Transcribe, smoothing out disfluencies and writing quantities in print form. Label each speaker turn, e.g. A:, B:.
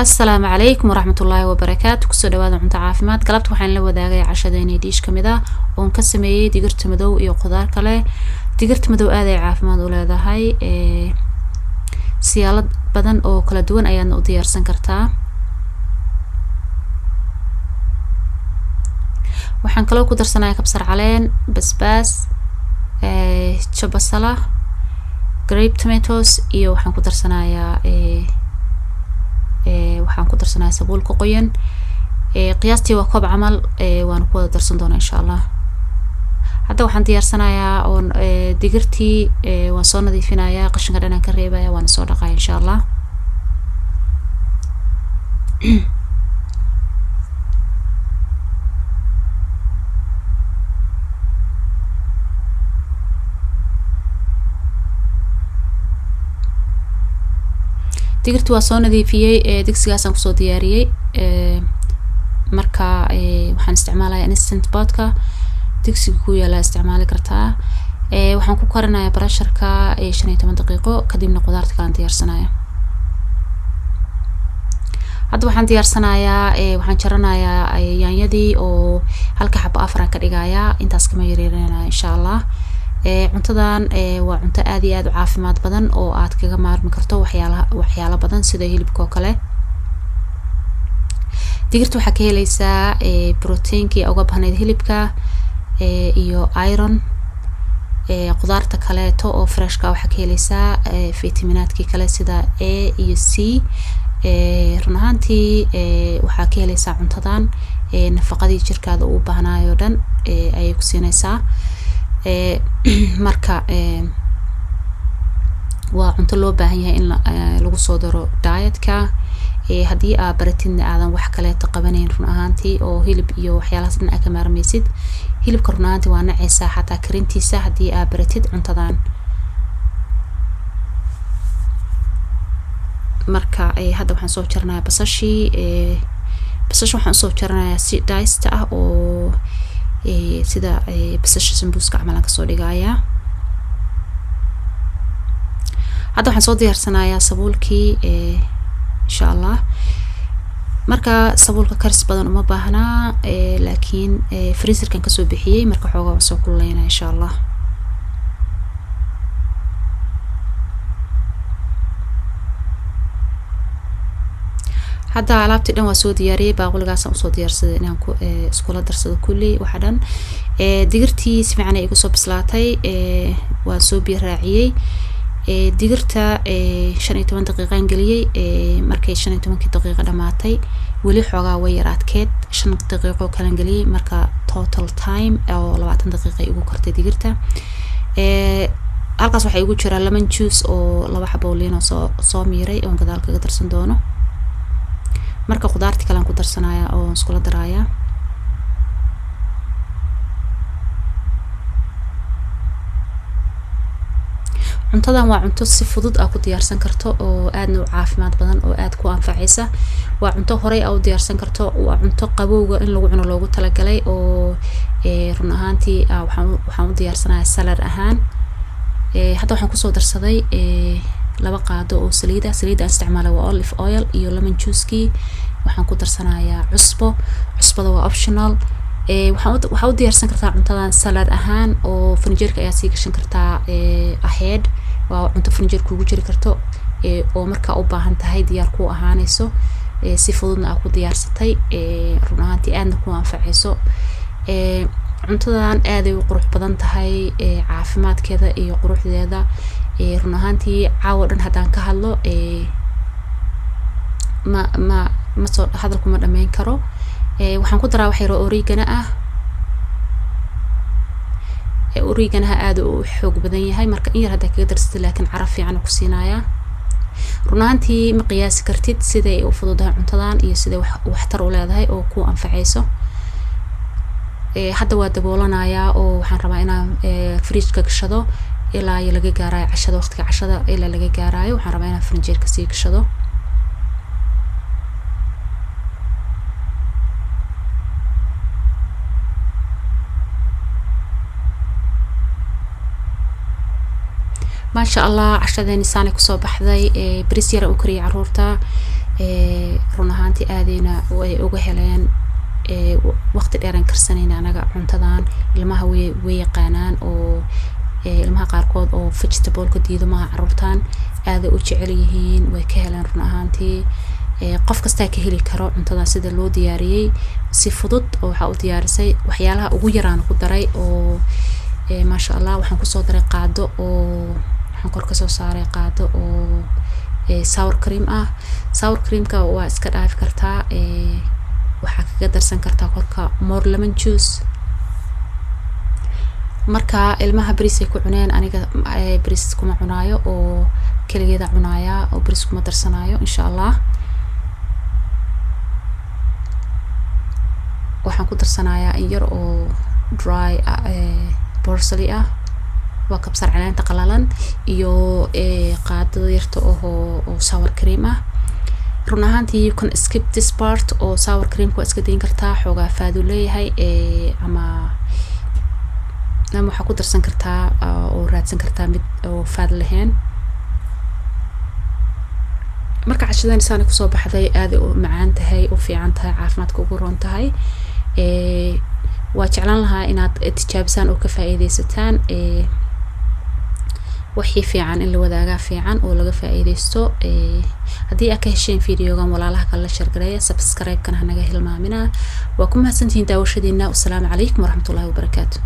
A: Asalaamu calaykum waraxmatullaahi wabarakaatu. Kusoo dhawaada cunto caafimaad. Galabta waxaan la wadaagay cashadeeni dish kamid ah oon ka sameeyey digirta madow iyo qudaar kale. Digirta madow aad ay caafimaad u leedahay, siyaalo badan oo kala duwan ayaadna u diyaarsan kartaa. Waxaan kaloo ku darsanayaa kabsar caleen, basbaas, jabasala, grape tomatoes iyo waxaan ku darsanayaa sabuulka qoyan. Qiyaastii waa koob camal, waana ku wada darsan doonaa insha Allah. Hadda waxaan diyaarsanayaa oon digirtii waan soo nadiifinayaa, qashinka dhan aan ka reebaya, waana soo dhaqaya insha Allah. Digirti waa soo nadiifiyey, digsigaasaan kusoo diyaariyey. Marka waxaan isticmaalayaa Instant Potka, digsiga ku yaala isticmaali kartaa. Waxaan ku karinayaa pressureka 15 daqiiqo, kadibna qudaarta kalaan diyaarsanaya. Hadda waxaan diyaarsanayaa, waxaan jaranayaa yaanyadii oo halka xabo afaran ka dhigayaa, intaas kama yareerinaya insha Allah. Cuntadan waa cunto aad iyo aad u caafimaad badan oo aad kaga maarmi karto waxyaalo badan sida hilibka oo kale. Digirta waxaa ka heleysaa proteinkii uga baahnayd hilibka iyo iron. Qudaarta kaleeto oo freshka waxaa ka heleysaa fitaminaadkii kale sida A iyo C. Run ahaantii waxaa ka heleysaa cuntadan nafaqadii jirkaada uu baahnaayo dhan ayay ku siineysaa. Marka waa cunto loo baahan yahay in lagu soo daro dietka. Haddii aa baratidna aadan wax kaleeto qabanayn run ahaantii oo hilib iyo waxyaalahaas dhan aa ka maarmaysid. Hilibka run ahaantii waa naceysaa xataa karintiisa haddii aa baratid cuntadan. Marka hadda waxaan soo jaranayaa basashii. Basasha waxaan usoo jaranayaa si diced ah oo sida basasha sambuuska camal aan kasoo dhigayaa. Hadda waxaan soo diyaarsanayaa sabuulkii insha Allah. Marka sabuulka karis badan uma baahnaa, laakiin freezerkan kasoo bixiyey, marka xoogaa waan soo kululeynaa insha Allah. Hadda alaabtii dhan waa soo diyaariyey, baaquligaasaan usoo diyaarsaday inaan ku iskula darsado kulli waxa dhan. Digirtii si fiican ay igu soo bislaatay, waan soo biyo raaciyey. Digirta 15 daqiiqaan geliyey. Markay 15-kii daqiiqo dhamaatay weli xoogaa way yar adkeed, 5 daqiiqo kalan geliyey. Marka total time oo 20 daqiiqa igu kartay digirta. Halkaas waxaa igu jira lemon juice oo 2 xabo liin oo soo miiray oon gadaal kaga darsan doono. Marka qudaarti kale aan ku darsanayaa oo iskula darayaa. Cuntadan waa cunto si fudud aa ku diyaarsan karto oo aadna u caafimaad badan oo aad ku anfacaysa. Waa cunto horey aa u diyaarsan karto, waa cunto qabowga in lagu cuno loogu talagalay oo run ahaantii waxaan u diyaarsanayaa salad ahaan. Hadda waxaan kusoo darsaday 2 qaado oo saliid ah. Saliidda aan isticmaalay waa olive oil iyo lemon juice-kii. Waxaan ku darsanayaa cusbo, cusbada waa optional. Waxaa u diyaarsan kartaa cuntadan salad ahaan oo furnijeerka ayaa sii gashan kartaa ahead. Waa cunto furnijeer kuugu jiri karto oo markaa u baahan tahay diyaar kuu ahaanayso, si fududna aa ku diyaarsatay, run ahaantii aadna ku anfacayso. Cuntadan aad ay u qurux badan tahay, caafimaadkeeda iyo quruxdeeda. Run ahaantii caawa dhan haddaan ka hadlo ma ma ma soo hadalku ma dhameyn karo. Waxaan ku daraa wax yar oo oregano ah. Oreganaha aad u xoog badan yahay, marka in yar haddaa kaga darsatid laakiin caraf fiican ku siinayaa. Run ahaantii ma qiyaasi kartid siday u fududahay cuntadan iyo siday waxtar u leedahay oo ku anfacayso. Hadda waa daboolanayaa oo waxaan rabaa inaan fridge-ka gashado ilaa iyo laga gaarayo cashada, waqtiga cashada ilaa laga gaarayo waxaan rabaa inaan fridge-ka sii gashado. Maasha Allah, cashadeeni saanay kusoo baxday. Bariis yar u kariyay caruurta. ahaantii aadayna way uga heleen. Waqti dheeraan karsanayna anaga cuntadan. Ilmaha way yaqaanaan oo ilmaha qaarkood oo vegetable-ka diido maaha, caruurtan aaday u jecel yihiin, way ka heleen run ahaantii. Qof kastaa ka heli karo cuntadan sida loo diyaariyey, si fudud oo waxaa u diyaarisay, waxyaalaha ugu yaraan ku daray oo maasha Allah. Waxaan kusoo daray qaado oo waxaan kor kasoo saaray qaado oo sour cream ah. Sour creamka waa iska dhaafi kartaa, waxaa kaga darsan kartaa korka more lemon juice. Marka ilmaha bariis ay ku cuneen, aniga bariis kuma cunaayo oo keligeeda cunaaya oo bariis kuma darsanaayo, insha Allah. Waxaan ku darsanayaa in yar oo dry parsley ah, waa kabsar caleenta qalalan, iyo qaadada yarta oo sour cream ah. Run ahaantii you can skip this part oo sour creamka waa iska dayn kartaa, xoogaa faaduu leeyahay, ama waxaa ku darsan kartaa oo raadsan kartaa mid oo faad lahayn. Marka cashadan saana kusoo baxday, aaday u macaan tahay, u fiican tahay, caafimaadka ugu roon tahay. Waa jeclaan lahaa inaad tijaabisaan oo ka faa'iidaysataan. Wixii fiican in la wadaagaa fiican oo laga faa'iidaysto. Haddii aad ka hesheen videogan, walaalaha kale la share gareeya, subscribe-kana hanaga hilmaamina. Waa ku mahadsantihiin daawashadiina. Wasalaamu calaykum waraxmatullaahi wabarakaatu.